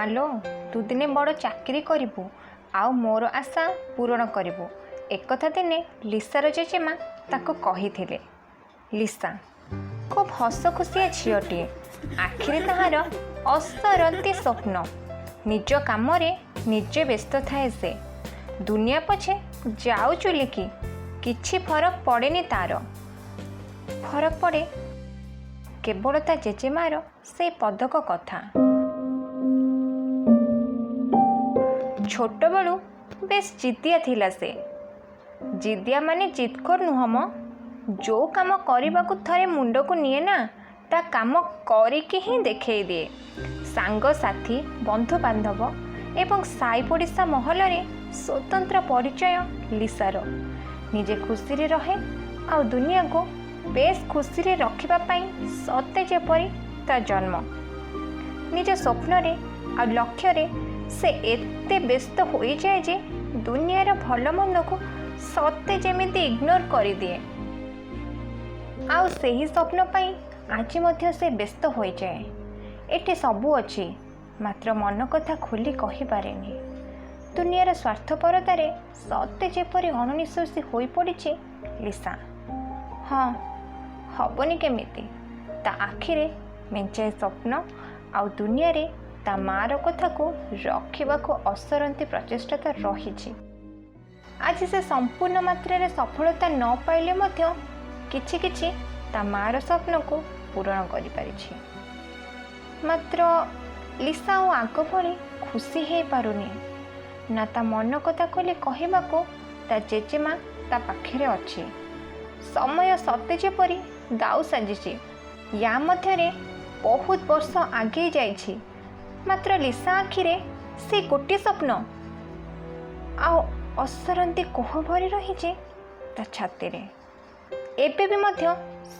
ମାଲୋ, ତୁ ଦିନେ ବଡ଼ ଚାକିରି କରିବୁ ଆଉ ମୋର ଆଶା ପୂରଣ କରିବୁ। ଏକଥା ଦିନେ ଲିସାର ଜେଜେମା ତାକୁ କହିଥିଲେ। ଲିସା ଖୁବ୍ ହସଖୁସିଆ ଝିଅଟିଏ। ଆଖିରେ ତାହାର ଅସରନ୍ତି ସ୍ୱପ୍ନ। ନିଜ କାମରେ ନିଜେ ବ୍ୟସ୍ତ ଥାଏ ସେ। ଦୁନିଆ ପଛେ ଯାଉ ଚୁଲିକି, କିଛି ଫରକ ପଡ଼େନି ତାର। ଫରକ ପଡ଼େ କେବଳ ତା ଜେଜେମାର ସେଇ ପଦକ କଥା। ଛୋଟବେଳୁ ବେଶ୍ ଜିଦିଆ ଥିଲା ସେ। ଜିଦିଆ ମାନେ ଜିଦଖୋର ନୁହଁ ମ, ଯେଉଁ କାମ କରିବାକୁ ଥରେ ମୁଣ୍ଡକୁ ନିଏ ନା, ତା କାମ କରିକି ହିଁ ଦେଖେଇ ଦିଏ। ସାଙ୍ଗସାଥି, ବନ୍ଧୁବାନ୍ଧବ ଏବଂ ସାଇ ପଡ଼ିଶା ମହଲରେ ସ୍ୱତନ୍ତ୍ର ପରିଚୟ ଲିସାର। ନିଜେ ଖୁସିରେ ରହେ ଆଉ ଦୁନିଆକୁ ବେଶ୍ ଖୁସିରେ ରଖିବା ପାଇଁ ସତେ ଯେପରି ତା ଜନ୍ମ। ନିଜ ସ୍ୱପ୍ନରେ ଆଉ ଲକ୍ଷ୍ୟରେ ସେ ଏତେ ବ୍ୟସ୍ତ ହୋଇଯାଏ ଯେ ଦୁନିଆର ଭଲ ମନ୍ଦକୁ ସତେ ଯେମିତି ଇଗ୍ନୋର କରିଦିଏ। ଆଉ ସେହି ସ୍ୱପ୍ନ ପାଇଁ ଆଜି ମଧ୍ୟ ସେ ବ୍ୟସ୍ତ ହୋଇଯାଏ। ଏଠି ସବୁ ଅଛି, ମାତ୍ର ମନ କଥା ଖୋଲି କହିପାରେନି। ଦୁନିଆର ସ୍ୱାର୍ଥପରତାରେ ସତେ ଯେପରି ଅଣନିଃଶ୍ୱାସୀ ହୋଇପଡ଼ିଛି ଲିସା। ହଁ, ହବନି କେମିତି? ତା ଆଖିରେ ମେଞ୍ଚାଏ ସ୍ୱପ୍ନ ଆଉ ଦୁନିଆରେ ତା ମାଆର କଥାକୁ ରଖିବାକୁ ଅସରନ୍ତି ପ୍ରଚେଷ୍ଟା ତ ରହିଛି। ଆଜି ସେ ସମ୍ପୂର୍ଣ୍ଣ ମାତ୍ରାରେ ସଫଳତା ନ ପାଇଲେ ମଧ୍ୟ କିଛି କିଛି ତା ମାଆର ସ୍ୱପ୍ନକୁ ପୂରଣ କରିପାରିଛି। ମାତ୍ର ଲିସା ଆଉ ଆଗ ଭଳି ଖୁସି ହେଇପାରୁନି ନା ତା ମନ କଥା ଖୋଲି କହିବାକୁ ତା ଜେଜେମା ତା ପାଖରେ ଅଛି। ସମୟ ସତେ ଯେପରି ଦାଉ ସାଜିଛି। ୟା ମଧ୍ୟରେ ବହୁତ ବର୍ଷ ଆଗେଇ ଯାଇଛି, ମାତ୍ର ଲିସା ଆଖିରେ ସେ ଗୋଟିଏ ସ୍ୱପ୍ନ ଆଉ ଅସରନ୍ତି କୋହ ଭରି ରହିଛି ତା ଛାତିରେ। ଏବେ ବି ମଧ୍ୟ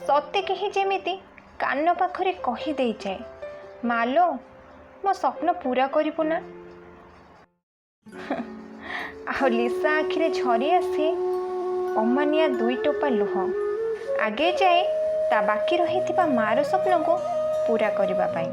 ସତେ କେହି ଯେମିତି କାନ ପାଖରେ କହିଦେଇଯାଏ, ମାଲୋ, ମୋ ସ୍ୱପ୍ନ ପୂରା କରିବୁ ନା? ଆଉ ଲିସା ଆଖିରେ ଝରି ଆସେ ଅମାନିଆ ଦୁଇ ଟୋପା ଲୁହ। ଆଗେଇ ଯାଏ ତା ବାକି ରହିଥିବା ମାଆର ସ୍ୱପ୍ନକୁ ପୂରା କରିବା ପାଇଁ।